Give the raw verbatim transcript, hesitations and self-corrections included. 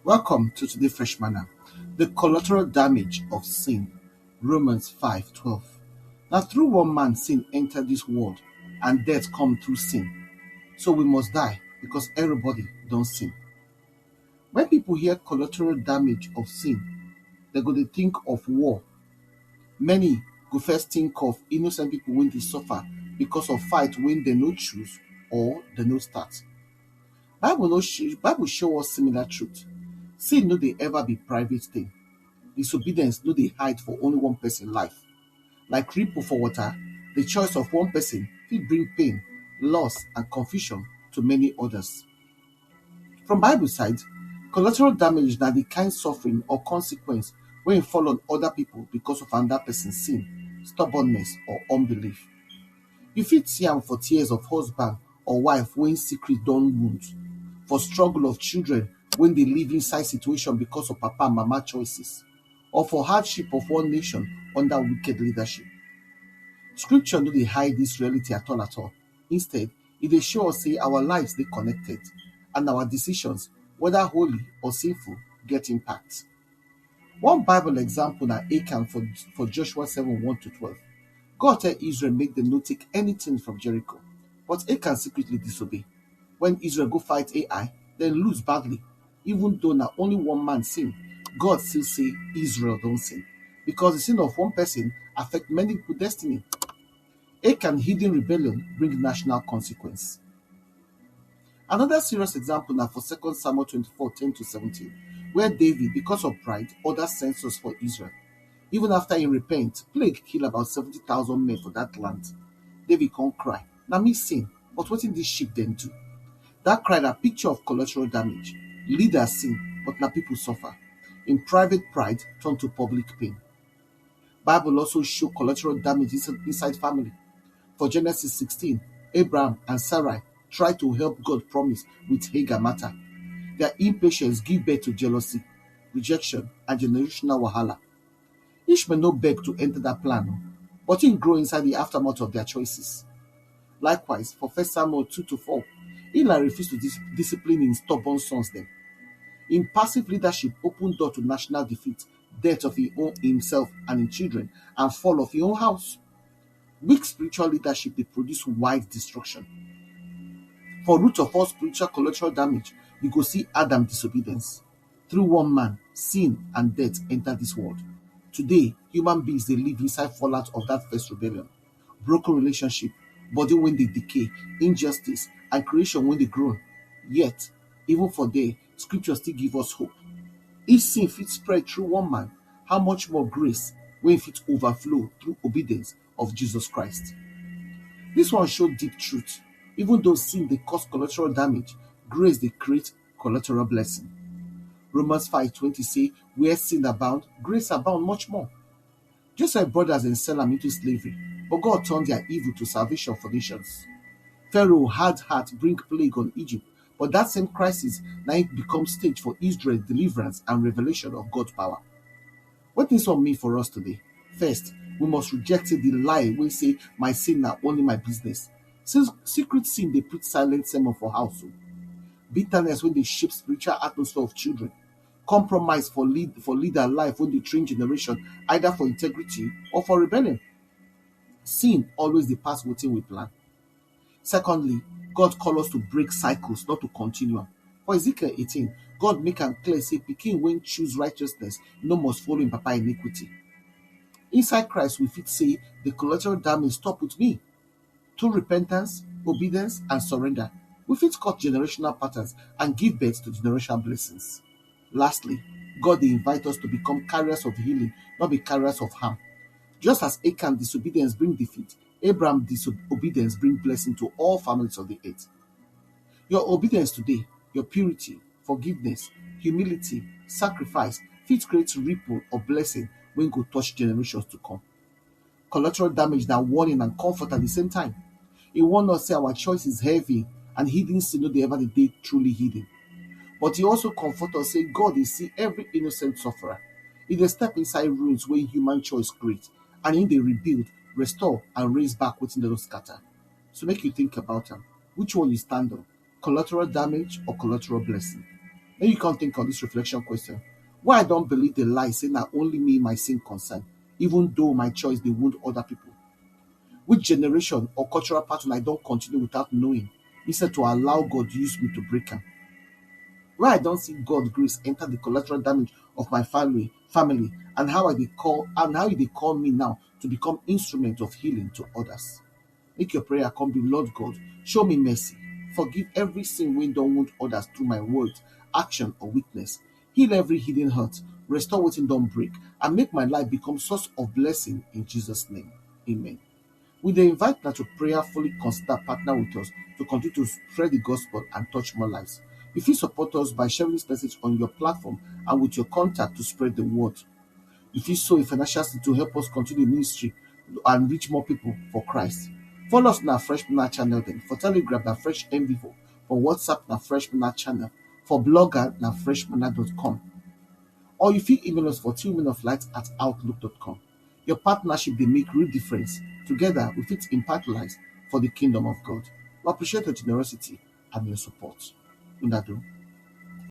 Welcome to today Fresh Manna. The collateral damage of sin, Romans five twelve. Now through one man sin entered this world, and death come through sin. So we must die because everybody don't sin. When people hear collateral damage of sin, they go to think of war. Many go first think of innocent people when they suffer because of fight when they no choose or they no start. Bible no sh- Bible show us similar truth. Sin no dey ever be private thing. Disobedience no dey hide for only one person life. Like ripple for water, the choice of one person fit bring pain, loss, and confusion to many others. From Bible side, collateral damage na the kind suffering or consequence wey fall on other people because of another person's sin, stubbornness, or unbelief. You fit see am for tears of husband or wife wey secret don wound, for struggle of children wey dey live inside situation because of papa and mama choices, or for hardship of one nation under wicked leadership. Scripture no dey hide this reality at all at all. Instead, e dey show us say our lives dey connected, and our decisions, whether holy or sinful, get impact. One Bible example na Achan for, for Joshua seven one to twelve. God tell Israel make dem no take anything from Jericho, but Achan secretly disobey. When Israel go fight Ai, dem lose badly. Even though na only one man sin, God still say Israel don sin, because the sin of one person affect many people destiny. Achan hidden rebellion bring national consequence. Another serious example na for Second Samuel twenty-four ten to seventeen, where David, because of pride, order census for Israel. Even after he repent, plague kill about seventy thousand men for that land. David come cry, "Na me sin, but wetin this sheep dem do?" That cry na picture of collateral damage. Leaders sin, but na people suffer. In private pride turn to public pain. Bible also show collateral damage inside, inside family. For Genesis sixteen, Abraham and Sarai try to help God promise with Hagar matter. Their impatience give birth to jealousy, rejection, and generational wahala. Ishmael no beg to enter that plan, o, but he grow inside the aftermath of their choices. Likewise, for First Samuel two to four, Eli refused to dis- discipline his stubborn sons dem. Im passive leadership open door to national defeat, death of im own himself and im children, and fall of im own house. Weak spiritual leadership dey produce wide destruction. For root of all spiritual collateral damage, you go see Adam disobedience. Through one man, sin and death enter this world. Today, human beings dey live inside fallout of that first rebellion. Broken relationship, body wey dey decay, injustice, and creation wey dey groan. Yet, even for there, scripture still give us hope. If sin fit spread through one man, how much more grace wey fit overflow through obedience of Jesus Christ? This one show deep truth. Even though sin dey cause collateral damage, grace dey create collateral blessing. Romans five twenty say, "Where sin abound, grace abound much more." Joseph brothers dem sell am into slavery, but God turn their evil to salvation for nations. Pharaoh hard heart bring plague on Egypt, but that same crisis na im become stage for Israel deliverance and revelation of God power. Wetin this one mean for us today? First, we must reject the lie wey say my sin na only my business. Since secret sin dey preach silent sermon for house o. Bitterness wey dey shape spiritual atmosphere of children. Compromise for lead for leader life wey dey train generation either for integrity or for rebellion. Sin always dey pass wetin we plan. Secondly, God call us to break cycles, not to continue am. For Ezekiel eighteen, God make am clear say pikin wey choose righteousness no must follow im papa iniquity. Inside Christ, we fit say the collateral damage stop with me. Through repentance, obedience, and surrender, we fit cut generational patterns and give birth to generational blessings. Lastly, God dey invite us to become carriers of healing, not be carriers of harm. Just as Achan disobedience bring defeat, Abraham disobedience bring blessing to all families of the earth. Your obedience today, your purity, forgiveness, humility, sacrifice fit create ripple of blessing wey go touch generations to come. Collateral damage na warning and comfort at the same time. E warn us say our choice is heavy and hidden sin no dey ever dey truly hidden. But e also comfort us say God dey see every innocent sufferer. E dey step inside ruins wey human choice create, and im dey rebuild, restore, and raise back wetin don scatter. So make you think about am. Which one you stand on? Collateral damage or collateral blessing? Make you come think on this reflection question. Why I don believe the lie say na only me my sin concern, even though my choice dey wound other people? Which generation or cultural pattern I don continue without knowing, instead to allow God use me to break am? Why I don see God grace enter the collateral damage of my family, family, and how I dey call and how you dey call me now to become instrument of healing to others? Make your prayer come be, Lord God, show me mercy. Forgive every sin wey don wound others through my words, action, or weakness. Heal every hidden hurt, restore wetin don break, and make my life become source of blessing in Jesus' name. Amen. We dey invite una to prayerfully consider partner with us to continue to spread the gospel and touch more lives. You fit support us by sharing this message on your platform and with your contact to spread the word. You fit sow a financial seed to help us continue the ministry and reach more people for Christ. Follow us na Fresh Manna channel dem. For Telegram na Fresh M V four, for WhatsApp na Fresh Manna channel, for Blogger na fresh manna dot com. Or you fit email us for two men of light at outlook dot com. Your partnership dey make real difference. Together, we fit impact lives for the kingdom of God. We appreciate your generosity and your support. Una do.